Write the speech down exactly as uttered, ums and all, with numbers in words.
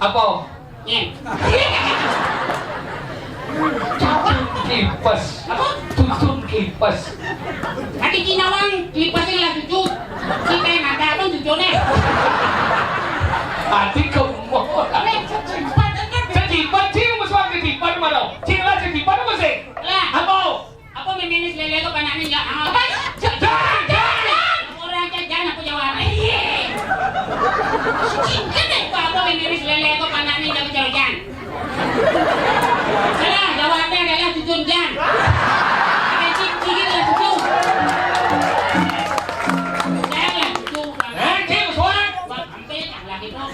Apa? Nyén. Cucun klipes. Apa? Cucun klipes. Ati cinawang klipes sing lah cucu. Sing kayak nada apa cucuné? Ati kemo. Cecipat, cecipat, cing, meswak cecipat mana? Cing lah cecipat apa sih? Lah. Apa? Apa méméné lélé ko panakné ya? Apa? Jan, jan, jan. Ora jan, jan aku jawab. Iya. Apa, apa méméné lélé ko panakné ya, jan. Salah, jawabnya adalah cucun jan. Ada cik, cik, ya, cucu. Jangan cucu. Eh, cik, suara. Wah, hampir tak lagi, bro.